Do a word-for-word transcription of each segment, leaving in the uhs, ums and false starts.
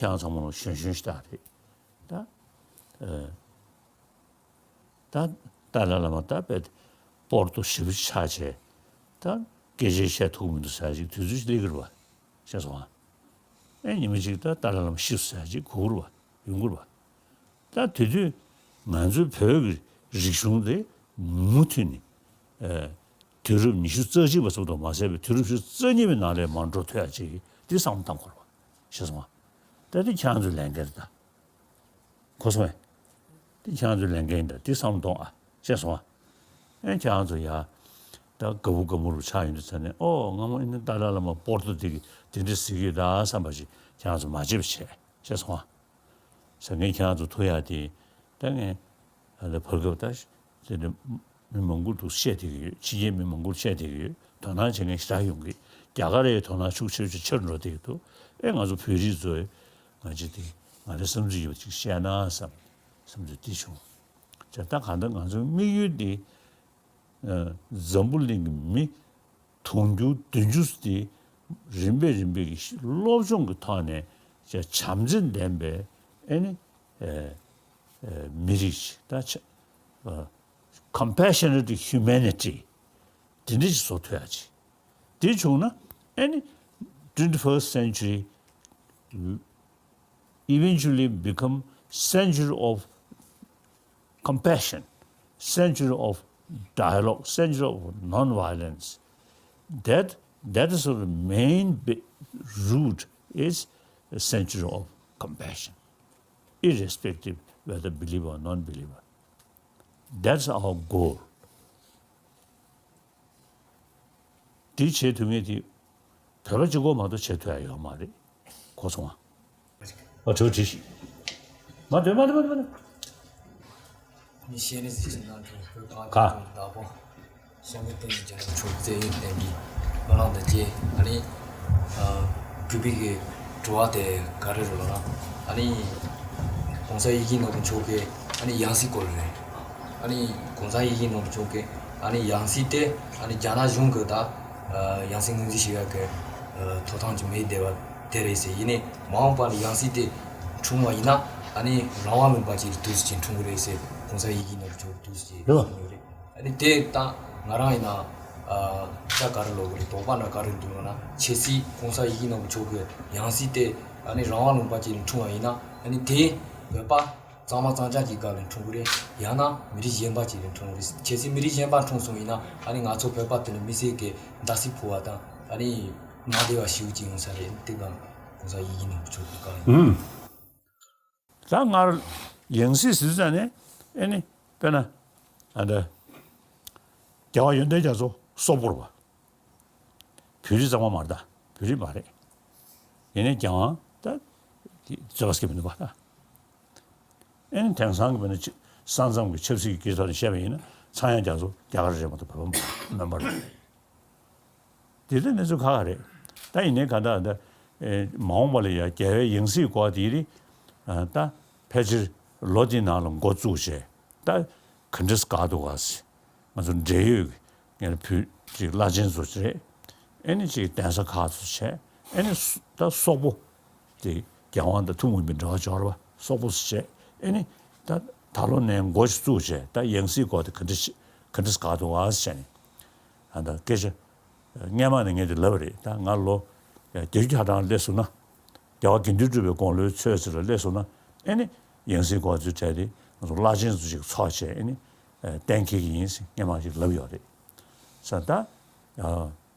ཁྱེད་རང་ཚང་མ་ལ་གཞོན་གཞོན་ཞིག་ད་རེད། ད་ཨ་ད་ཏཱ་ལའི་བླ་མ་ད་དཔེ་སྤོར་ཏོ་ཞེ་པོ་ཆགས་བྱས། ད་སྐད་ཆ་བཤད་ཐུབ་ཀྱི་མི་འདུག་ཟེར་ཅིག་དུས་ཚོད་ཅིག་སླེབས་ཀྱི་རེད་པ། ཤེས་སོང་ཨ། ཨེ་ཉི་མ་ཅིག་ད་ཏཱ་ལའི་བླ་མ་ཤི་སོང་ཟེར་ཅིག་གོ་གི་རེད་པ། ཡོང་གི་རེད་པ། ད་དེ་དུས་ང་ཚོའི་བོད་ཀྱི་རིག་གཞུང་དེ་མུ་མཐུད་ནས་ཨེ་དུས་རབས་ཉི་ཤུ་རྩ་གཅིག་པ་ཙམ་དུ་མ་ཟད་པའི་དུས་རབས་ཉི་ཤུ་རྩ་གཉིས་པའི་ནང་ལ་མར་འགྲོ་ཐུབ་ཡ་ཅིག་དེ་བསམ་བློ་བཏང་དགོས་རེད་པ། ཤེས་སོང་ཨ། ད་དེ་ཁྱེད་རང་ཚོའི་ལས་འགན་རེད་ད། གོ་སོང་ངས། དེ་ཁྱེད་རང་ཚོའི་ལས་འགན་ཡིན་ད། དེ་བསམ་བློ་གཏོང་ཨ། ཤེས་སོང་ཨ། ཨེ་ཁྱེད་རང་ཚོ་ཡ། ད་དགའ་བོ་དགའ་མོ་རུ་ཆགས་ཡོང་དུས་ཙ་ནས། ཨོ་སྔ་མོ་ཨེ་ནི་ཏཱ་ལའི་བླ་མ་སྤོར་ཏོ་དེ་གིས་དེ་འདྲ་ཟེར་གྱི་ཡོད་ད་བསམ་པ་ཞིག་ཁྱེད་རང་ཚོ་མ་བྱེད་པ་བྱས། ཤེས་སོང་ཨ། ཟེར་མཁན་ཁྱེད་རང་ཚོ་ཐུག་ཡ་དེ། ད་ངས་ཨ་ད་བར་སྐབས་ད་དེ་འདྲ་མི་མང་པོ་འདུག་བཤད་བསྡད་ཀྱི་ཡོད། ཕྱི་རྒྱལ་མི་མང་པོ་བཤད་བསྡད་ཀྱི་ཡོད། དོ་སྣང་བྱེད་མཁན་ཞེ་དྲག་ཡོང་གི། རྒྱ་གར་ཡའི་དོ་སྣང་ཤུགས་ཆེ་ཆེ་ཆེར་འགྲོ་བསྡད་ཀྱི་འདུག་ཨེ་ང་ཚོ་བོད་རིགས་ཚོས་ང་ཚོ་དེ་ང་ཚོའི་བསམ་ཚུལ་ཡོད་པ་ཅིག་བཤད་ན་བསམ། བསམ་ཚུལ་དེ་བྱུང་། བྱས་ད་གང་ལྟར་ང་ཚོའི་དམིགས་ཡུལ་དེ་ཨ་འཛམ་བུ་གླིང་གི་མི་དུང་ཕྱུར་བདུན་ཅུ་དེ་རིམ་པས་རིམ་པས་ཀྱི་སློབ་སྦྱོང་གི་ཐོག་ནས་བྱས་བྱམས་བརྩེ་ལྡན་པའི་ཨེ་ནི་ཨེ་ཨེ་མི་རིགས་ཤིག་ད་ཆ་ཨ་compassionate humanity དེ་འདྲ་ཞིག་བཟོ་ཐུབ་ཡ་ཅིག་དེ་བྱུང་ན་ཨེ་ནི་twenty-first century eventually become century of compassion, century of dialogue, century of non-violence. That, that is the main bi- root is a century of compassion, irrespective whether believer or non-believer. That's our goal. དེ་བྱེད་ཐུབ་མཁན་དེ་བོད་པ་གཅིག་པོ་མ་གཏོགས་བྱེད་ཐུབ་ཡ་ཡོད་མ་རེད། གོ་སོང་ང་། ཨ་དྲི་བ་དྲིས་ཤིག་མ་འདོད་མ་འདོད་མ་འདོད་མ་འདོད། མི་ཤེས་ནི་ཟིག་ཅིག་ནང་དུ་བོད་གངས་ཅན་ལྗོངས་བདག་པོ་བྱམས་པའི་སྟེང་ནས་རྒྱ་ནག་ཕྱོགས་བཙན་གཡེམ་བསྟན་གྱི་བློས་བསླངས་དང་བཅས། ཨ་ནི་ཨ་གུས་པའི་གི་དྲི་བ་དེ་ག་རེ་རེད་ལབ་ན། ཨ་ནི་༸གོང་ས་ཡིད་བཞིན་ནོར་བུ་མཆོག་གི་ཨ་ནི་ཡང་སྲིད་སྐོར་རེད། ཨ་ནི་༸གོང་ས་ཡིད་བཞིན་ནོར་བུ་མཆོག་གི་ཨ་ནི་ཡང་སྲིད་དེ་ཨ་ནི་རྒྱ་ནག་གཞུང་གི་ད་ཨ་ཡང་སྲིད་ངོས་འཛིན་བྱེད་ཡག་གི་ཨ་ཐོབ་ཐང་ཅིག་མེད་བསྡད་པ་དེ་རེད་ཟེར། ཡིན་ནའི་མ་འོངས་པ་ལ་ཡང་སྲིད་དེ་འཁྲུངས་པ་ཡིན་ན་ཨ་ནི་རང་དབང་ལུང་པ་ཅིག་ཏུས་ཅིག་འཁྲུངས་གི་རེད་ཟེར། ༸གོང་ས་ཡིད་བཞིན་ནོར་བུ་མཆོག་ཏུས་ཅིག་རེད་བ། འཁྲུངས་ཡོད་རེད། ཨ་ནི་དེ་ད་ང་རང་ཡིན་ན་ཨ་ད་ག་རེ་ལབ་དགོས་རེད། དོགས་པ་འདྲ་ག་རེ་འདུག་ལབ་ན། ཁྱེད་ཚོས་༸གོང་ས་ཡིད་བཞིན་ནོར་བུ་མཆོག་གི་ཡང་སྲིད་དེ་ཨ་ནི་རང་དབང་ལུང་པ་ཅིག་ནས་འཁྲུངས་པ་ཡིན་ན་ཨ་ནི་དེ་བོད་པ་གཙང་མ་གཙང་རྐྱང་གི་སྒང་ལ་འཁྲུངས་གི་རེད། ཡང་ན་མི་རིགས་གཞན་པ་ཅིག་ལ་འཁྲུངས་གི་རེད། ཁྱེད་ཚོས་མི་རིགས་གཞན་པ་འཁྲུངས་སོང་ཡིན་ན་ཨ་ནི་ང་ཚོ་བོད་པ་དེ་ལ་མི་སེར་གྱི་མནའ་ཟིག་ཕུལ་བ་དང་ཨ་ནི་མ་བདེ་བ་ཞེ་པོ་ཅིག་ཡོང་ས་རེད། དེ་ག་༸གོང་ས་ཡིད་བཞིན་ནོར་བུ་མཆོག་གི་སྒང་ཡིན། ཨུམ། ད་སྔར་ཡང་སྲིད་ཟེར་ཙ་ནས་ཨེ་ནི་དཔེར་ན་ཨ་འདྲ་རྒྱལ་བ་ཡོན་ཏན་རྒྱ་མཚོ་སོག་པོ་རེད་པ། བོད་རིགས་གཙང་མ་མ་རེད་ད། བོད་རིགས་མ་རེད། ཡིན་ནའི་རྒྱལ་དབང་ད་རྩོད་པ་སྐྱེ་མི་འདུག་པ་ད། ཨེ་ནི་དེང་སང་གི་དཔེར་ན་ཅི་ས་མཚམས་ཀྱི་ཆབ་སྲིད་ཀྱི་སྐད་ཐོག་ནས་བཤད་པ་ཡིན་ན་ཚངས་དབྱངས་རྒྱ་མཚོ་རྒྱ་གར་རེད་མ་གཏོགས་བོད་པ་མ་རེད། དེ་འདྲ་གནས་ཚུལ་ཁག་ཁག་རེད། ད་ཡིན་ནའི་གང་ལྟར་ད་ཨེ་མ་འོངས་པ་ལ་ཡ་རྒྱལ་བའི་ཡང་སྲིད་སྐོར་དེ་རིགས་ཨ་ད་ཕལ་ཆེར་ལོ་འདིའི་ནང་ལ་འགོ་བཙུགས་བྱས། ད་ག་འདྲས་དགའ་འདུག་ག་ཟེར། ང་ཚོ་འབྲེལ་ཡོད་ཀྱི་ངས་བོད་ཀྱི་བླ་ཆེན་ཚོ་རེད། ཨེ་ནི་ཅིག་གདན་ས་ཁག་ཚོ་བྱས། ཨེ་ནི་སུ་ད་སོག་པོ་དེ་རྒྱལ་དབང་དང་ཐུན་མོང་མའི་འབྲེལ་བ་འབྱོར་བ་སོག་པོ་ཚོ་བྱས། ཨེ་ནི་ད་ད་ལོ་ནས་འགོ་ཞིག་བཙུགས་བྱས། ད་ཡང་སྲིད་སྐོར་དེ་ག་འདྲས་ག་འདྲས་དགའ་འདུག་ག་ཟེར་བྱས་ནས་ཨ་ད་སྐད་ཆ། སྔས་མ་ནས་ངས་དེ་ལབ་པ་རེད། ད་ང་ལོ་བརྒྱད་ཅུ་གྱ་གྲངས་སླེབས་སོང་ན། རྒྱལ་བ་དགེ་འདུན་གྲུབ་པའི་དགུང་ལོའི་ཚོད་ཅིག་ལ་སླེབས་སོང་ན། ཨེ་ནི་ཡང་སྲིད་སྐོར་ཚོའི་གྲས་དེ་ང་ཚོ་བླ་ཆེན་ཚོ་ཞིག་ཚོགས་བྱས་ཨེ་ནི་གཏན་འཁེལ་གྱི་ཡིན་ཟེར་སྔས་མ་ཞིག་ལབ་ཡོད་རེད། ས་ད་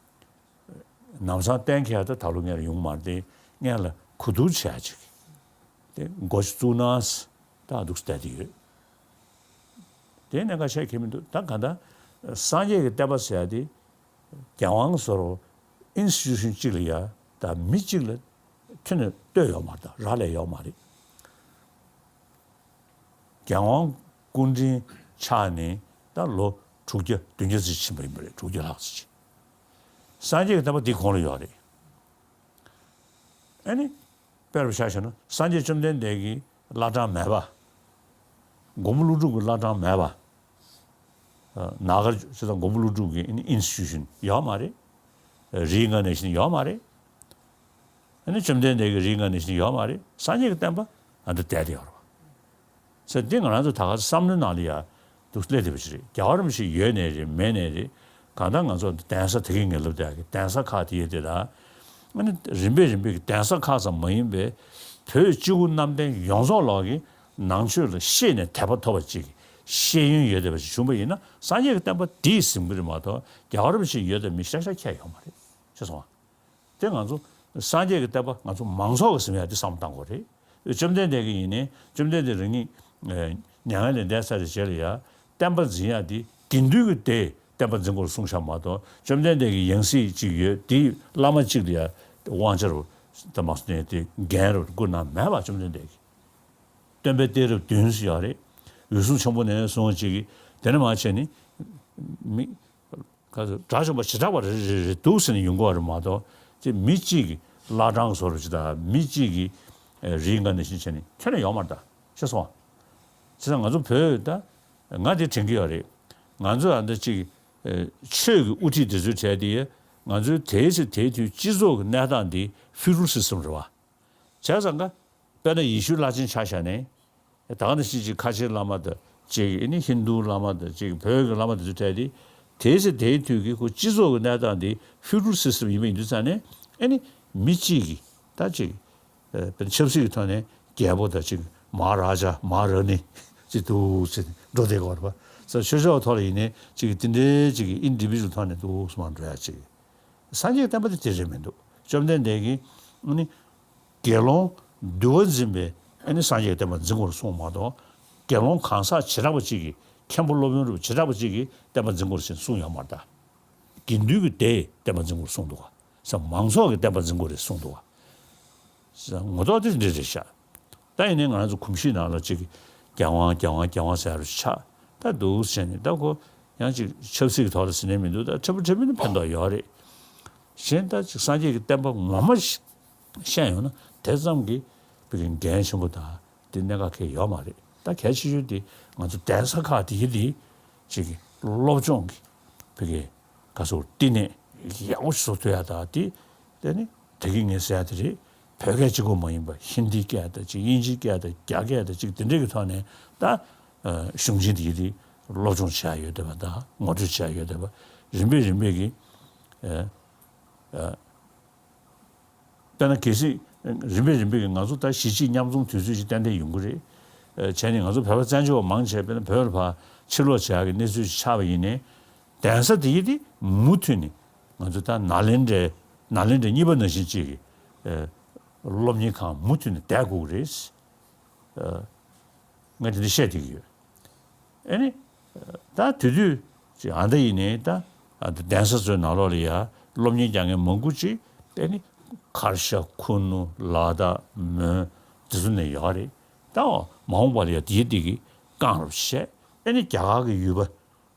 ནམ་སང་གཏན་འཁེལ་ད་ད་ལོ་ངས་ཡོང་མ་རེད། དེ་ངས་ལ་གོ་བསྡུར་བྱས་ཅིག་དེ་འགོ་ཞིག་བཙུགས་ན་ད་འདུག་བསྡད་དེ་ཡོད། དེ་ནས་ཁ་ཤས་ཁེལ་མི་འདུག་ད་ག་ད་སངས་རྒྱས་ཀྱི་བསྟན་པ་ཟེར་ཡ་དེ་རྒྱལ་དབང་ཟེར་བ་ཨིན་སི་ཊི་ཊུ་ཤན་གཅིག་ལ་ཡ་ད་མི་གཅིག་ལ་ཁྱོན་ནས་ལྟོས་ཡོད་མ་རེད། ད་རག་ལས་ཡོད་མ་རེད། རྒྱལ་དབང་སྐུ་ཕྲེང་ཆགས་ནས་ད་ལོ་དྲུག་བརྒྱ་བདུན་བརྒྱ་ཙམ་ཕྱིན་པ་ཡིན་པ་རེད། དྲུག་བརྒྱ་ལྷག་ཙམ་ཕྱིན། སངས་རྒྱས་ཀྱི་བསྟན་པ་འདི་གོང་ལ་ཡོད་རེད། ཨ་ནི། དཔེར་བཞག་བྱས་ན་སངས་རྒྱས་བཅོམ་ལྡན་འདས་ཀྱི་བླ་བྲང་མེད་པ། མགོན་པོ་ཀླུ་སྒྲུབ་ཀྱི་བླ་བྲང་མེད་པ། ཨ་ནཱ་གར་བྱས་ཙང་མགོན་པོ་ཀླུ་སྒྲུབ་ཀྱི་ཨིན་སི་ཊི་ཊུ་ཤན་ཡོད་མ་རེད། རི་ཨིན་ཀར་ནེ་ཤན་ཡོད་མ་རེད། ཨ་ནི་བཅོམ་ལྡན་འདས་ཀྱི་རིགས་ལྔ་ནང་བཞིན་ཡོད་མ་རེད། སངས་རྒྱས་ཀྱི་བསྟན་པ་ཨ་འདི་བསྡད་དེ་ཡོད་རེད་བ། ཟེར་འདི་ང་རང་ཚོ་ད་ག་བསམ་བློའི་ནང་ལ་ཡ་འདུག་སླེབས་བསྡད་པ་ཞིག་རེད། རྒྱལ་བ་རིན་པོ་ཆེ་ཡོད་ནའི་རེད། མེད་ནའི་རེད། གང་ལྟར་ང་ཚོ་གདན་ས་དེ་གའི་ངེས་ལབ་དེ་གི་གདན་ས་ཁག་དེ་ཡོད་དེ་ལ། ཨ་ནི་རིམ་པས་རིམ་པས་ཀྱི་གདན་ས་ཁག་ཙམ་མ་ཡིན་པའི་བོད་སྤྱི་བོ་གནམ་བསྟན་ཡོངས་རྫོགས་ལོག་གི་ནང་ཆོས་ལ་ཤེས་ནས་དད་པ་ཐོབ་པ་ཅིག་ཤེས་ཡོན་ཡོད་བསྡད་པ་ཞིག་བྱུང་པ་ཡིན་ན། སངས་རྒྱས་ཀྱི་བསྟན་པ་འདིས་ཟིན་གྱི་རེད་མ་གཏོགས། རྒྱལ་བ་རིན་པོ་ཆེ་ཡོད་དང་མེད་ཤག་ཤག་ཁྱད་ཡོད་མ་རེད། ཤེས་སོང་ང་། དེ་ང་ཚོ་སངས་རྒྱས་ཀྱི་བསྟན་པ་ང་ཚོ་མང་ཚོགས་ཀྱིས་ཟིན་ཡག་དེ་བསམ་བློ་གཏང་དགོས་རེད། བཅོམ་ལྡན་འདས་ཀྱིས་ཡིན་ནའི། བཅོམ་ལྡན་འདས་རང་ཉིད་མྱ་ངན་ལས་འདས་ཚར་བའི་རྗེས་ལ་ཡ། བསྟན་པ་འཛིན་ཡག་དེ་དགེ་འདུན་གྱི་སྡེ་བསྟན་པ་འཛིན་དགོས་གསུངས་བཞག་མ་གཏོགས། བཅོམ་ལྡན་འདས་ཀྱི་ཡང་སྲིད་ཅིག་ཡོད་དེ་བླ་མ་གཅིག་ལ་ཡ་དབང་ཆ་རུ་དམ་པ་སོ་ནས་དེ་འགན་རུ་བསྐུར་གནང་མེད་པ། བཅོམ་ལྡན་འདས་ཀྱིས། སྟོན་པའི་གཏད་རབས་བདུན་ཟེར་ཡག་རེད། འོད་སྲུང་ཆེན་པོ་ནས་བཟུང་གཅིག་གིས་དེ་ནས་མར་བྱས་ནས་མི། ག་ཚོད་དགྲ་བཅོམ་པ་བྱེ་བྲག་པ་རེ་རེ་རེ་འདུག་ཟེར་ནས་ཡོང་གི་ཡོད་རེད་མ་གཏོགས། ཅིག་མི་གཅིག་གི་བླ་བྲང་བཟོ་རུ་ཅིག་དང་། མི་གཅིག་གི་རིགས་ལྔ་ནང་བཞིན་བྱས་ནས་ཁྱོན་ནས་ཡོད་མ་རེད་ད། ཤེས་སོང་། བྱས་ཙང་ང་ཚོ་བོད་ད་ང་དེ་དྲན་གྱི་ཡོད་རེད། ང་ཚོ་ཨ་འདི་ཅིག་ཆོས་ཀྱི་དབུ་ཁྲིད་དེ་ཚོའི་གྲས་དེ། ང་ཚོའི་དེའི་ཚེ་དེའི་དུས་སྤྱི་ཚོགས་ཀྱི་གནས་སྟངས་འདི་ཕི་ཌ་རལ་སི་སི་ཊམ་རེད་བ། བྱས་ཙང་ཀ། དཔེར་ན་ཡེ་ཤུའི་བླ་ཆེན་ཆ་བཞག་ནས། ད་ག་ནང་བཞིན་ཅིག་ཁ་ཆེའི་བླ་མ་དང་ཅིག་ཨ་ནི་ཧིན་རྡུའི་བླ་མ་དང་ཅིག་བོད་ཀྱི་བླ་མ་དེ་ཚོ་གྲས་དེ། དེའི་ཚེ་དེའི་དུས་ཀྱི་ཁོ་སྤྱི་ཚོགས་ཀྱི་གནས་སྟངས་དེ་ཕི་ཌ་རལ་སི་སི་ཊམ་ཡིན་པ་ཡིན་དུས་ཙང་ནས། ཨ་ནི་མི་གཅིག་གིས་ད་ཅིག་ཨ་དཔེར་ན་ཆབ་སྲིད་ཀྱི་ཐོག་ནས་རྒྱལ་པོ་དང་ཅིག་མ་ཧཱ་རཱ་ཇ་མ་ཧཱ་ར་ཎི་ཅིག་འདུག་ཟེར་འགྲོ་བསྡད་ཀྱི་ཡོད་རེད་པ། ས་ཆོས་ཕྱོགས་ཐོག་ལ་ཡིན་ནའི་ཅིག་དེ་འདྲའི་ཅིག་ཨིན་ཌི་བི་ཇུ་ཨལ་ཐོག་ནས་འདུག་སེ་མར་འགྲོ་ཡག་ཅིག་སངས་རྒྱས་བསྟན་པ་དེ་དེ་རེད་མི་འདུག་བཅོམ་ལྡན་འདས་ཀྱིས་ཨ་ནི་དགེ་སློང་འདུལ་བ་འཛིན་པའི་ཨ་ནི་སངས་རྒྱས་ཀྱི་བསྟན་པ་འཛིན་དགོས་རེད་གསུངས་མ་གཏོགས། དགེ་སློང་གང་ཟག་བྱེ་བྲག་པ་གཅིག་གིས། མཁན་པོ་སློབ་དཔོན་རུ་བྱེ་བྲག་པ་གཅིག་གིས་བསྟན་པ་འཛིན་དགོས་རེད་ཟེར་གསུངས་ཡོད་མ་རེད་ད། དགེ་འདུན་གྱི་སྡེས་བསྟན་པ་འཛིན་དགོས་རེད་གསུངས་འདུག་ག་ས། མང་ཚོགས་ཀྱིས་བསྟན་པ་འཛིན་དགོས་རེད་གསུངས་འདུག་ག་ས། ངོ་ཐོག་དེ་འདྲ་རེད་ཤག་ད་ཡིན་ནའི་ང་རང་ཚོ་གོམས་གཤིས་ནང་ལ་ཅིག་རྒྱལ་དབང་རྒྱལ་དབང་རྒྱལ་དབང་ཟེར་ཡག་རུ་ཆགས། ད་འདུག་སེ་བྱས་ནས་ད་ཁོ་ཡང་ཅིག་ཆབ་སྲིད་ཀྱི་ཐོག་ལ་ཟེར་ནས་མི་འདུག་ད་འཕྲལ་ཕུགས་འཕྲལ་ཕུགས་ནི་ཕན་ཐོགས་ཡོད་རེད། གཞན་ད་ཅིག་སངས་རྒྱས་ཀྱི་བསྟན་པ་ངོ་མ་ཤེས་ཡོང་ན་དེ་ཙམ་གྱིས་བོད་ཀྱི་འགན་ཆེན་པོ་དང་དེ་གནད་འགག་གང་ཡང་ཡོད་མ་རེད། ད་གལ་ཆེ་ཤོས་དེ་ང་ཚོ་གདན་ས་ཁག་དེ་གི་དེ་ཅིག་སློབ་སྦྱོང་གི་བོད་ཀྱི་ག་ཚོད་བསྟི་གནས་ཡག་པོ་ཞིག་བཟོ་ཐུབ་ཡག་དང་། དེ་དེ་ནི་དེ་གི་ངས་ཟེར་ཡག་དེ་རེད། བོད་སྐད་གཅིག་པོ་མ་ཡིན་པ་ཧིན་དི་སྐད་དང་ཅིག་དབྱིན་ཇིའི་སྐད་དང་རྒྱ་སྐད་དང་ཅིག་དེ་འདྲ་གི་ཐོག་ནས་ད་གཞུང་ཆེན་དེ་གི་དེ་སློབ་སྦྱོང་བྱས་ཡོད་བསྡད་པ་དང་ངོ་སྤྲོད་བྱས་ཡོད་བསྡད་པ། རིམ་པས་རིམ་པས་ཀྱི་དཔེར་ན་གལ་སྲིད་རིམ་པས་རིམ་པས་ཀྱི་ང་ཚོ་ད་གཞིས་བྱེས་མཉམ་འཛོམས་དུས་ཚོད་ཅིག་ཏན་ཏན་ཡོང་གི་རེད། བྱས་ནས་ང་ཚོ་བོད་པ་བཙན་བྱོལ་བ་མང་ཆེ་བས་ན་བོད་ལ་ཕར་ཕྱིར་ལོག་བྱེད་ཡག་གི་གནས་ཚུལ་ཞིག་ཆགས་པ་ཡིན་ནའི། གདན་ས་དེ་གི་དེ་མུ་མཐུད་ནས་ང་ཚོ་ད་ནཱ་ལེནྡྲའི་ནཱ་ལེནྡྲ་གཉིས་པ་ནང་བཞིན་ཅིག་གི་སློབ་གཉེར་ཁང་མུ་མཐུད་ནས་བསྡད་དགོས་ཀྱི་རེད། ངས་དེ་འདྲ་བཤད་བསྡད་ཀྱི་ཡོད། ཨ་ནི། ད་དེ་དུས་ཅིག་ཨ་ད་ཡིན་ནའི་ད། ཨ་ད་གདན་ས་ཚོའི་ནང་ལོགས་ལ་ཡ་སློབ་གཉེར་རྒྱག་མཁན་མང་པོ་ཅིག་ཨ་ནི་གར་ཞ་ཁུ་ནུ་ལ་དྭགས་མོན་དེ་ཚོ་ནས་ཡོད་རེད། ད་མ་འོངས་པ་ལ་ཡ་དེའི་སྟེང་གི་རྐང་རུ་བཤད། ཨ་ནི་རྒྱ་གར་གྱི་ཡུལ་པ།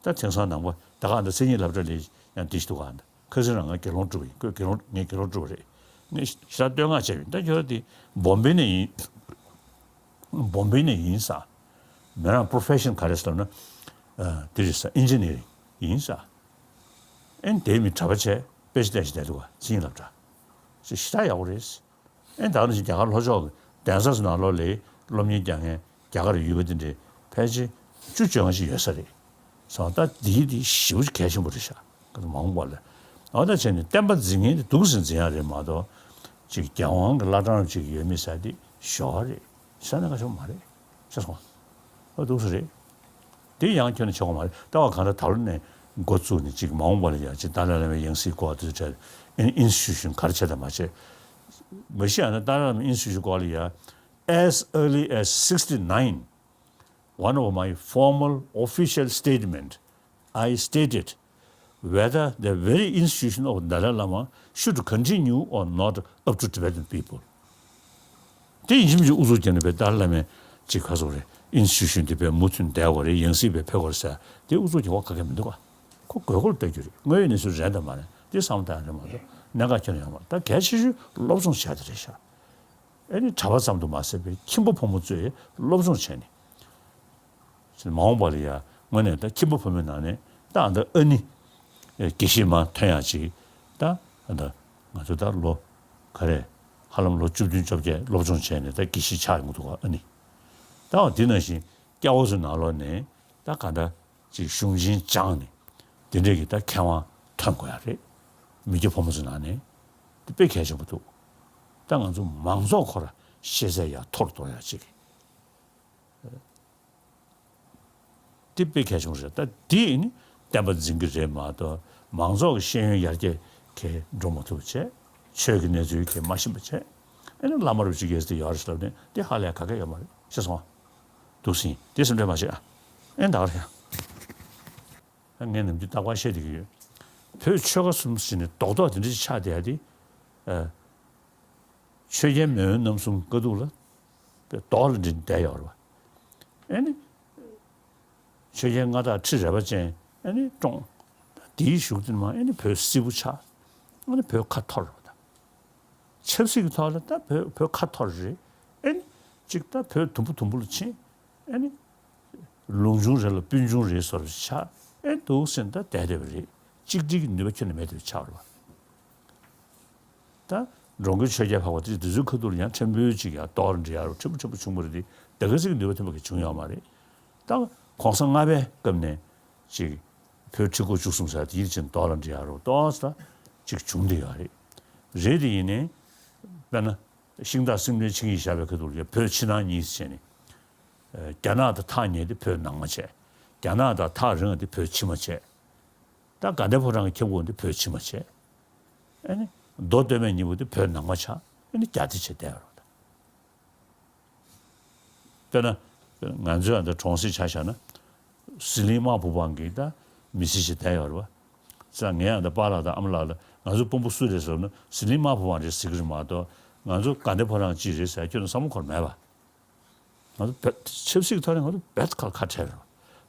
ད་དེང་སང་ནང་པ་ད་ག་ཨ་ད་མཚན་ཉིད་སློབ་གྲྭ་ལ་ཡང་འདི་ཞིག་འདུག་ག་ཨ་ད། ཁ་སང་རང་ང་དགེ་སློང་སྒྲུབ་པ་ཡིན། ཁོས་དགེ་སློང་ངས་དགེ་སློང་སྒྲུབ་པ་རེད། ངས་ཞེ་དྲག་བསྟོད་བསྔགས་བྱས་པ་ཡིན། ད་ཁྱོད་དེ་བོམ་བེ་ནས་ཡིན། བོམ་བེ་ནས་ཡིན་ས། མོ་རང་པོ་རོ་ཕེ་ཤན་ག་རེ་ཟེར་ལབ་ན། ཨ་དེ་རེད་ས། ཨིན་ཇི་ནི་ཡ་རིང་ཡིན་ས། ཨ་ནི་དེའི་མི་གྲྭ་པ་བྱས་དཔེ་ཆ་བལྟས་ཤིག་བསྡད་འདུག་ག་མཚན་ཉིད་སློབ་གྲྭ། ཞེ་དྲག་ཡག་པོ་རེད། ཨེ་ད་ག་ནང་བཞིན་རྒྱ་གར་ལྷོ་ཕྱོགས་ཀྱི་གདན་ས་ཚོ་ནང་ལོགས་ལ་སློབ་གཉེར་རྒྱག་མཁན་རྒྱ་གར་ཡུལ་པ་དེ་འདྲའི་ཕལ་ཆེར་བཅུ་བཅོ་ལྔ་ཞིག་ཡོད་ས་རེད། སོང་ད་འདིའི་དེ་ཞེ་པོ་གལ་ཆེན་པོ་རེད་ཤག་མ་འོངས་པ་ལ། འོ་ད་བྱས་ནས་བསྟན་པ་འཛིན་མཁན་དེ་འདུག་སེ་འཛིན་ཡག་རེད་མ་གཏོགས། ཅིག་རྒྱལ་དབང་གི་བླ་བྲང་ཅིག་ཡོད་མེད་ཟེར་དེ་ཞོག་རེད། ས་ནས་ཁ་ཤོ་མ་རེད། ཤེས་སོང་། ཨ་འདུག་སེ་རེད། དེ་ཡང་ཁྱོན་ནས་ཆོག་གི་མ་རེད། ལྟ་བ་གང་ལྟར་ད་ལོ་ནས་འགོ་བཙུགས་ནས་ཅིག་མ་འོངས་པ་ལ་ཡ་ཅིག་ཏཱ་ལའི་བླ་མའི་ཡང་སྲིད་སྐོར་དེ་ཚོ་བྲལ་ཨིན་ཨིན་སི་ཊི་ཊུ་ཤན་ག་རེ་བྱས་དང་མ་བྱས། མ་གཞི་ཡང་ན་ཏཱ་ལའི་བླ་མའི་ཨིན་སི་ཊི་ཊུ་ཤན་སྐོར་ལ་ཡ། As early as sixty-nine, one of my formal official statement, I stated whether the very institution of Dalai Lama should continue or not up to Tibetan people. དེ་ཡིན་གཅིག་མིན་གཅིག་ཨུ་ཚུགས་རྒྱག་ནས་བས་ཏཱ་ལའི་བླ་མའི་ཅིག་ག་ཟེར་དགོས་རེད། ཨིན་སི་ཊི་ཊུ་ཤན་དེ་བས་མུ་མཐུད་བསྡད་དགོས་རེད། ཡང་སྲིད་བས་ཕེབས་དགོས་རེད་ཟེར་དེ་ཨུ་ཚུགས་རྒྱག་པ་ག་གེ་མི་འདུག་ག་ཁོ་དགོས་མཁོ་ལ་ལྟ་རྒྱུ་རེད། དངོས་ཡོད་གནས་ཚུལ་རེད་དམ་མ་རེད་དེ་བསམ་བློ་བཏང་ཡག་རེད་མ་གཏོགས་གནད་འགག་ཁྱོན་ནས་ཡོད་མ་རེད། ད་གལ་ཆེ་ཤོས་སློབ་སྦྱོང་བྱས་དེ་རེད་ཤག་ཨ་ནི་གྲྭ་པ་ཙམ་དུ་མ་ཟད་པའི་ཁྱིམ་པ་ཕོ་མོ་ཚོས་སློབ་སྦྱོང་བྱས་ནས། མ་འོངས་པ་ལ་ཡ་དངོས་གནས་ད་ཁྱིམ་པ་ཕོ་མོའི་ནང་ནས་ད་ཨ་ད་ཨ་ནི་དགེ་བཤེས་མ་ཐོན་ཡག་ཅིག་ད་ཨ་ད་ང་ཚོ་ད་ལོ་ག་རེ་ ཧ་ལམ་ལོ་བཅུ་བདུན་བཅོ་བརྒྱད་སློབ་སྦྱོང་བྱས་ནས་ད་དགེ་བཤེས་ཆགས་ཡོང་གི་འདུག་ག་ཨ་ནི། ད་འོ་འདི་ནང་བཞིན་སྐྱ་བོ་ཚོའི་ནང་ལོགས་ནས་ད་ག་འདྲ་ཅིག་གཞུང་ཆེན་སྦྱངས་ནས་དེ་འདྲས་ཀྱི་ད་མཁས་དབང་ཐོན་དགོས་ཡ་རེད། མི་སྐྱ་ཕོ་མོ་ཚོའི་ནང་ནས་དེ་དཔེ་གལ་ཆེན་པོ་འདུག་ད་ང་ཚོ་མང་ཚོགས་ཁོ་ར་ཤེས་ཚད་ཡར་མཐོ་རུ་གཏོང་ཡ་ཅིག་དེ་དཔེ་གལ་ཆེན་པོ་རེད། ད་དེ་ནི་བསྟན་པ་འཛིན་གྱི་རེད་མ་གཏོགས་མང་ཚོགས་ཀྱི་ཤེས་ཡོན་ཡར་རྒྱས་གས་འགྲོ་མ་ཐུབ་པ་བྱས། ཆོས་ཀྱི་གནས་ཚུལ་གས་མ་ཤེས་པ་བྱས། ཨེ་ནི་བླ་མ་རུ་ཅིག་གས་དེ་ཡོད་རེད་ཟེར་ལབ་ནས་དེ་ཧ་ལས་ག་གེ་ཡོད་མ་རེད། ཤེས་སོང་ང་། འདུག་སེ་དེ་སེམས་ཁྲལ་མ་བྱེད་ཨ། ཨེ་ད་ག་རེད་ཡ། ངས་ནམ་རྒྱུན་རྟག་པར་བཤད་བསྡད་ཀྱི་ཡོད། བོད་ཆོལ་ཁ་གསུམ་ཟེར་ནས་རྡོག་རྡོག་དེ་འདྲ་ཅིག་ཆགས་བསྡད་ཡ་དེ། ཆོས་རྒྱལ་མེས་དབོན་རྣམ་གསུམ་བཀའ་འདུག་ལ། རྡོག་ལ་འདྲེས་བསྡད་ཡོད་རེད་པ། ཨེ་ནི། ཆོས་རྒྱལ་མངའ་བདག་ཁྲི་རལ་པ་ཅན་ཨེ་ནི་བཀྲོངས། དེའི་གཞུག་དེ་ནས་མར་ཨེ་ནི་བོད་སིལ་བུ་ཆགས། ཨེ་ནི་བོད་ཁ་འཐོར་བ་དང་། ཆབ་སྲིད་ཀྱི་ཐོག་ལ་ད་བོད་བོད་ཁ་འཐོར་རེད། ཨེ་ནི་གཅིག་ད་བོད་དུམ་བུ་དུམ་བུ་ལ་ཕྱིན། ཨེ་ནི་ལུང་ཆུང་རེ་ལ་སྤུན་ཆུང་རེད་བཟོ་འདྲ་ཆགས། ཨེ་འདུག་སེ་ད་བསྡད་བསྡད་པ་རེད། གཅིག་སྒྲིལ་གྱི་ནུས་པ་ཁྱོན་ནས་མེད་པ་ཆགས་རེད་པ། ད་འགྲོ་མགོན་ཆོས་རྒྱལ་འཕགས་པ་དེ་དེ་ཚོའི་ཁ་ཐུག་ལ་ཡང་ཕྲན་བུ་ཅིག་ཡང་རྡོག་རེ་འདྲེས་ཡ་རུ་ཕྲན་བུ་ཕྲན་བུ་བྱུང་བ་རེད་དེ། ད་ག་ཚོད་ཀྱི་ནུས་པ་ཐོན་པ་གི་བྱུང་ཡོད་མ་རེད། ད་གོང་ས་ལྔ་པའི་སྐབས་ནས་ཅིག་བོད་ཁྲི་སྐོར་བཅུ་གསུམ་ཟེར་དེ་ཡིད་ཅན་རྡོག་ལ་འདྲེས་ཡ་རུ་ཏོག་ཙམ་ཅིག་བྱུང་བསྡད་ཡོད་རེད། རེད་དེ་ཡིན་ནའི་དཔེར་ན་ཤིང་སྟག་སེང་བློན་ཆིངས་ཡིག་བཞག་པའི་ཁ་ཐུག་ལ་ཡ་བོད་ཕྱི་ནང་གཉིས་ཟེར་ནས། རྒྱ་ནག་དང་ཐག་ཉེ་དེ་བོད་ནང་མ་བྱས། རྒྱ་ནག་དང་ཐག་རིང་བ་དེ་བོད་ཕྱི་མ་བྱས། ད་དགའ་ལྡན་ཕོ་བྲང་གི་ཁྱབ་ཁོངས་དེ་བོད་ཕྱི་མ་བྱས། ཨ་ནི་མདོ་སྟོད་སྨད་གཉིས་པོ་དེ་བོད་ནང་མ་ཆགས། ཨ་ནི་རྒྱ་སྡེ་བྱས་བསྡད་ཡོད་རེད། དཔེར་ན་ང་ཚོའི་ཨ་ད་གྲོང་གསེབ་ཆ་བཞག་ན་ཟི་ལིང་དམག་དཔུང་དཔང་གི་ད་མི་སེར་ཞིག་བསྡད་ཡོད་རེད་པ། ཙང་ངའི་ཨ་ད་པཱ་ལགས་དང་ཨ་མ་ལགས་ལ་ང་ཚོ་དཔོན་པོ་སུ་རེད་ཟེར་ན་ཟི་ལིང་དམག་དཔུང་དཔང་རེད་ཟེར་གི་རེད་མ་གཏོགས་ང་ཚོ་དགའ་ལྡན་ཕོ་བྲང་གཅིག་རེད་ཟེར་ཁྱོན་ནས་བསམ་བློ་འཁོར་མེད་པ། ང་ཚོ་བོད་ཆབ་སྲིད་ཀྱི་ཐོག་ནས་ང་ཚོ་རྦད་ཁ་ཁ་བྲལ་རེད།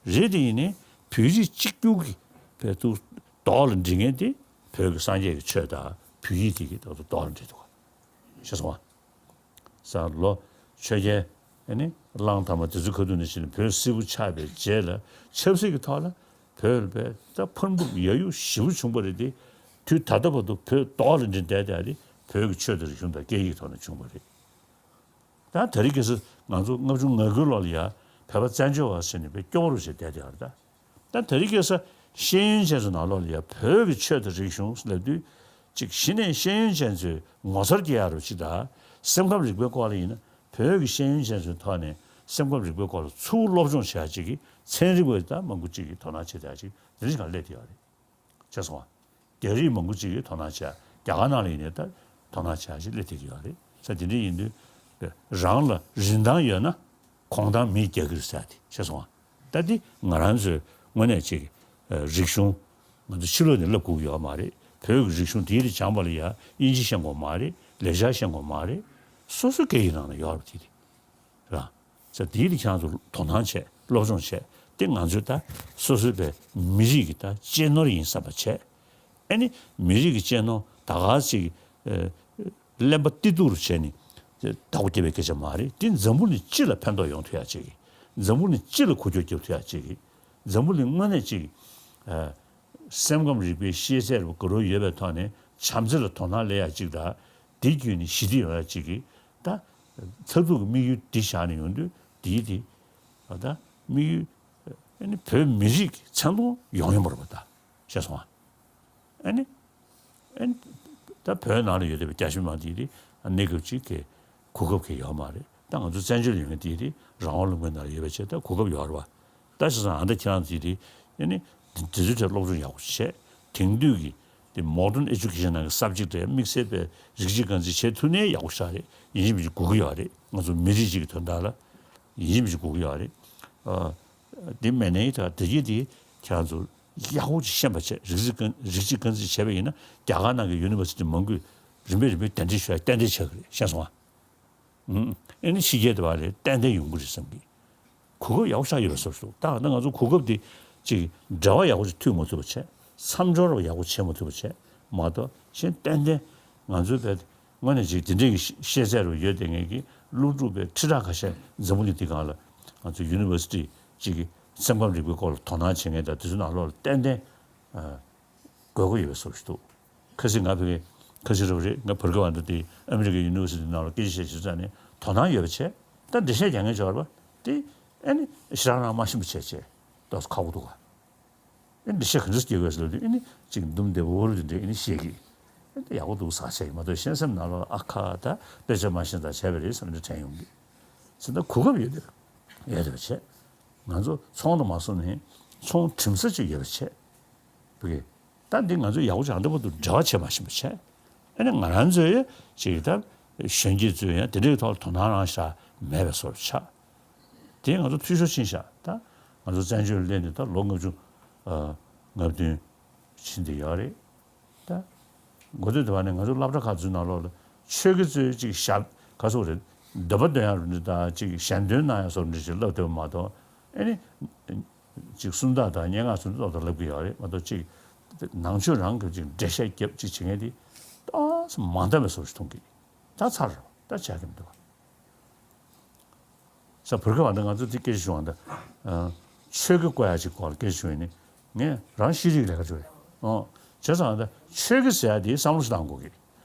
རེད་དེ་ཡིན་ནའི་བོད་རིགས་གཅིག་གྱུར་གྱི་བོད་དུ་རྡོག་ལ་འགྲིག་མཁན་དེ་བོད་ཀྱི་སངས་རྒྱས་ཀྱི་ཆོས་དང་བོད་ཡིག་དེ་གི་རྡོག་ཏུ་རྡོག་ལ་འགྲིག་འདུག་ག་ཤེས་སོང་ང་། ས་ལོ་ཆོས་རྒྱལ་ཨ་ནི་གླང་དར་མ་དེ་ཚོའི་ཁ་ཐུག་ནས་བྱས་ནས་བོད་སིལ་བུ་ཆགས་པའི་རྗེས་ལ་ཆབ་སྲིད་ཀྱི་ཐོག་ལ་བོད་ལ་བས་ད་འཕུར་འབུབ་ཡ་ཡུ་ཞེ་པོ་བྱུང་བ་རེད་དེ། དུས་ད་ལྟ་བར་དུ་བོད་རྡོག་ལ་འགྲིག་བསྡད་བསྡད་དེ་བོད་ཀྱི་ཆོས་དང་རིག་གཞུང་དང་སྐད་ཡིག་གི་ཐོག་ནས་བྱུང་བ་རེད། ད་དེ་རིང་ཁ་སང་ང་ཚོ་ལྔ་བཅུ་ང་དགུའི་ལོ་ལ་ཡ་བོད་པ་བཙན་བྱོལ་བ་ཟེར་ནས་དཔེ་སྐྱོ་བོ་རུ་བྱས་བསྡད་ཡོད་རེད་ད། ད་དེ་རིང་ཁ་སང་ཤེས་ཡོན་ཅན་ཚོ་ནང་ལོགས་ལ་ཡ་བོད་ཀྱི་ཆོས་དང་རིག་གཞུང་ལབ་དུས་ཅིག་གཞི་ནས་ཤེས་ཡོན་ཅན་ཚོས་ངོ་མཚར་སྐྱེ་ཡ་རུ་ཅིག་ད། སེམས་ཁམས་རིག་པའི་སྐོར་ལ་ཡིན་ན་བོད་ཀྱི་ཤེས་ཡོན་ཅན་ཚོའི་ཐོག་ནས་སེམས་ཁམས་རིག་པའི་སྐོར་ལ་ཚུར་སློབ་སྦྱོང་བྱེད་ཡ་ཅིག་གི་ཚན་རིག་པ་ད་མང་པོ་ཅིག་གིས་དོ་སྣང་བྱེད་ཡ་ཅིག་དེ་འདྲ་ཞིག་ག་སླེབས་བསྡད་ཡོད་རེད། ཤེས་སོང་ང་། རྒྱ་རིགས་མང་པོ་ཅིག་གིས་དོ་སྣང་བྱས། རྒྱ་གར་ནང་ལ་ཡིན་ནའི་ད་དོ་སྣང་བྱས་ཞིག་སླེབས་བསྡད་ཀྱི་ཡོད་རེད། ས་དེ་འདྲ་ཡིན་དུས་རང་ལ་རིན་ཐང་ཡོད་ན་གོང་ཐང་མིས་རྒྱག་གི་རེད་ཟེར་ཏེ་ཤེས་སོང་ང་། ད་འདི་ང་རང་ཚོའི་དངོས་གནས་ཅིག་རིག་གཞུང་ང་ཚོ་ཕྱི་ལོགས་ནས་བསླབ་དགོས་ཀྱི་ཡོད་མ་རེད། བོད་ཀྱི་རིག་གཞུང་དེའི་རིགས་སྦྱངས་པ་ལ་ཡ་དབྱིན་ཇི་ཤེས་དགོས་མ་རེད། ལེགས་སྦྱར་ཤེས་དགོས་མ་རེད། སོ་སོའི་སྐད་ཡིག་ནང་ལ་ཡོད་རེད་དེ་དེ། ར། ས་དེའི་རིགས་ཁྱེད་རང་ཚོ་དོ་སྣང་བྱས་སློབ་སྦྱོང་བྱས་དེ་ང་ཚོའི་ད་སོ་སོའི་པའི་མི་རིགས་ཀྱི་ད་གཅེས་ནོར་ཡིན་བསམ་པ་བྱས། ཨ་ནི་མི་རིགས་ཀྱི་གཅེས་ནོར་ད་ག་ཅིག་ཨ་གླེན་པ་ཏི་ཏུ་རུ་བྱས་ནས་བདག་པོ་རྒྱབ་པའི་སྐད་ཆ་མ་རེད། དེ་འཛམ་བུ་གླིང་སྤྱི་ལ་ཕན་ཐོགས་ཡོང་ཐུབ་ཡ་ཅིག་གི། འཛམ་བུ་གླིང་སྤྱི་ལ་འགུལ་སྐྱོད་རྒྱབ་ཐུབ་ཡ་ཅིག་གི། འཛམ་བུ་གླིང་དངོས་གནས་ཅིག་ཨ་སེམས་ཁམས་རིག་པའི་ཤེས་ཚད་རུ་དགའ་རབ་ཡོད་པའི་ཐོག་ནས་བྱམས་བརྩེ་ལ་དོ་སྣང་སླེབས་ཡ་ཅིག་དང་། དེ་བརྒྱུད་ནས་ཞི་བདེ་ཡོང་ཡ་ཅིག་གི་ད་མཐར་ཐུག་གི་དམིགས་ཡུལ་འདི་བཞག་ནས་ཡོང་དུས་དེའི་དེ་ད་དམིགས་ཡུལ་ཨ་ནི་བོད་མི་རིགས་ཀྱི་མཚན་མཐོང་ཡོང་ཡོང་བ་རེད་པ། ད་ཤེས་སོང་ཨ། ཨ་ནི་ཨ་ནི་ད་བོད་ནང་ལ་ཡོད་བསྡད་པའི་རྒྱ་ཆེ་མི་མང་དེ་དེ་གནས་སྐབས་ཅིག་གི་གོ་སྐབས་ཀྱི་ཡོད་མ་རེད། ད་ང་ཚོ་བཙན་བྱོལ་ཡོང་མཁན་དེ་དེ་རང་དབང་ལུང་པའི་ནང་ལ་ཡོད་པའི་ཆེད་ད་གོ་སྐབས་ཡོད་རེད་པ། ད་བྱས་ཙང་ཨ་ད་ཁྱེད་རང་ཚོས་དེ་ཨ་ནི་དེ་ཚོའི་གྲས་སློབ་སྦྱོང་ཡག་པོ་བྱས། དེང་དུས་ཀྱི་དེ་modern education ནང་གི་subject དེ་དམིགས་བསལ་པའི་རིགས་གཅིག་རྐང་འཛིན་བྱེད་ཐུབ་ནའི་ཡག་པོ་ཞེ་དྲག་རེད། ཡིན་གཅིག་མིན་གཅིག་དགོས་ཀྱི་ཡོད་རེད། ང་ཚོ་མི་རིགས་གཅིག་གི་དོན་དག་ལ་ཡིན་གཅིག་མིན་གཅིག་དགོས་ཀྱི་ཡོད་རེད། ཨ་དེ་མེད་ནའི་ད་དེ་གྱིས་དེ་ཁྱེད་རང་ཚོ་ཡག་པོ་ཅིག་ཤེས་པ་བྱས། རིགས་གཅིག་རྐང་རིགས་གཅིག་རྐང་འཛིན་བྱས་པ་ཡིན་ན་རྒྱ་གར་ནང་གི་university མང་པོས་རིམ་པས་རིམ་པས་གདན་འདྲེན་ཞུ་ཡ་ཏན་ཏན་ཆགས་ཀྱི་རེད། ཤེས་སོང་ཨ། ཨ་ནི་ཕྱི་རྒྱལ་དུ་བ་ལས་ཏན་ཏན་ཡོང་གི་རེད་བསམ་གི། གོ་སྐབས་ཡག་པོ་ཞིག་ཡོད་པའི་བཟོ་ཞིག་འདུག་ད་ང་ཚོ་གོ་སྐབས་དེ་ཅིག་འབྲེལ་བ་ཡག་པོ་ཞིག་མཐུད་མ་ཐུབ་པ་བྱས། མཚམས་སྦྱོར་ཡག་པོ་བྱེད་མ་ཐུབ་པ་བྱས་མ་གཏོགས་གཞན་ཏན་ཏན་ང་ཚོའི་བས་དངོས་གནས་ཅིག་དེ་འདྲའི་གི་ཤེས་ཤེས་ཚད་རུ་ཡོད་དེ་ངེད་ཀྱི་སློབ་ཕྲུག་པའི་ཁྲི་ཕྲག་ཁ་ཤས་འཛམ་བུ་གླིང་འདི་སྒང་ལ་ང་ཚོ་university ཅིག་གི་སེམས་ཁམས་རིག་པའི་སྐོར་ལ་དོ་སྣང་བྱེད་མཁན་དང་དེ་ཚོའི་ནང་ལོགས་ལ་ཏན་ཏན་དགོས་མཁོ་ཡོད་པའི་བཟོ་ཞིག་འདུག་ཁ་སང་ང་ཕ་གི་ ཁ་ཤས་རེད་པ་རེད། ང་བར་སྐབས་ཨ་འདྲ་དེ་ཨ་མི་རི་ཀའི་ཡུ་ནི་ཝར་སི་ཊི་ནང་ལ་སྐད་ཆ་བཤད་བྱེད་ཙང་ནས་དོ་སྣང་ཡོད་པ་བྱས། ད་འགྲེལ་བཤད་རྒྱག་མཁན་ཅིག་ཡོད་རེད་པ། དེ་ཨ་ནི་ཞེ་དྲག་རང་མ་ཤེས་པ་བྱས་བྱས་ཏོག་ཙམ་ཁག་པོ་འདུག་ག། ཨེ་འདི་བཤད་ག་འདྲ་སྐྱེ་དགོས་ཟེར་ལབ་དུས། ཨེ་ནི་ཅིག་འདུམ་བདེ་བོ་རུ་དེ་འདྲ་ཨེ་ནི་བཤད་གི། ཨེ་འདི་ཡག་པོ་འདུག་ཟེར་བཤད་གི་མ་གཏོགས། གཞན་སེམས་ནང་ལོགས་ཨ་ཁ་ད་དཔེ་ཆ་མ་ཤེས་ཙང་བྱས་པ་རེད་བསམ་འདྲ་དྲན་ཡོང་གི། ཟེར་ན་གོ་སྐབས་ཡོད་དེ་ཡོད་དེ་བྱས། ང་ཚོ་ཚོང་དུ་མ་སོང་ནས་ཚོང་འགྲིམ་ས་ཅིག་ཡོད་པ་བྱས། བུ་གི། ད་འདི་ང་ཚོ་ཡག་པོ་ཅིག་ཨ་འདྲ་པོ་འདུག་འབྲེལ་བ་བྱེད་མ་ཤེས་པ་བྱས། ཨ་ནི་ང་རང་ཚོའི་ཅིག་ད་གཞོན་སྐྱེས་ཚོས་ཡང་དེ་འདྲའི་ཐོག་ལ་དོ་སྣང་རང་ཤ་མེད་པའི་བཟོ་འདྲ་ཆགས། དེ་ང་ཚོ་འཐུས་ཤོར་ཕྱིན་ཤག། ད་ང་ཚོ་བཙན་བྱོལ་སླེབས་ནས་ད་ལོ་ལྔ་བཅུ་ཨ་ལྔ་བདུན་ཕྱིན་བསྡད་ཡོད་རེད། ད་འགོ་སྟོད་དེ་བ་ནས་ང་ཚོ་སློབ་གྲྭ་ཁག་ཚོའི་ནང་ལོགས་ལ་ཆོས་དགེ་ཚོའི་ཅིག་ཞབས་ག་ཚོད་རེད། འདོན་པ་འདོན་ཡག་རུ་འདྲ་དང་ཅིག་ཞལ་འདོན་གནང་ཡག་བཟོ་འདྲ་ཅིག་བསླབ་བསྡད་པ་མ་གཏོགས། ཨ་ནི་ཅིག་སུམ་རྟགས་དང་སྙན་ངག་སུམ་རྟགས་ཏོག་ཏོག་བསླབ་ཀྱི་ཡོད་རེད་མ་གཏོགས། ཅིག་ནང་ཆོས་རང་གི་ཅིག་འགྲེལ་བཤད་རྒྱབ་ཅིག་བྱེད་མཁན་དེ་ཏོག་ཙམ་མ་འདང་བའི་བཟོ་ཞིག་མཐོང་གི། ད་ཚར་རེད། ད་བྱ་གི་མི་འདུག་ག། ས་བར་སྐབས་ཨ་འདྲ་ང་ཚོ་དེ་སྐད་ཆ་བྱུང་བ་འདྲ། ཨ། ཆོས་དགེ་བསྐོ་ཡག་ཅིག་སྐོར་ལ་སྐད་ཆ་བྱུང་བ་ཡིན་ན། ངས་རང་ཤེས་རིག་ལས་ཀ་བྱོས་རེད། ཨོ། བྱས་ཙང་ཨ་འདྲ་ཆོས་དགེ་ཟེར་ཡག་དེ་བསམ་བློ་ཞིག་བཏང་དགོས་གི།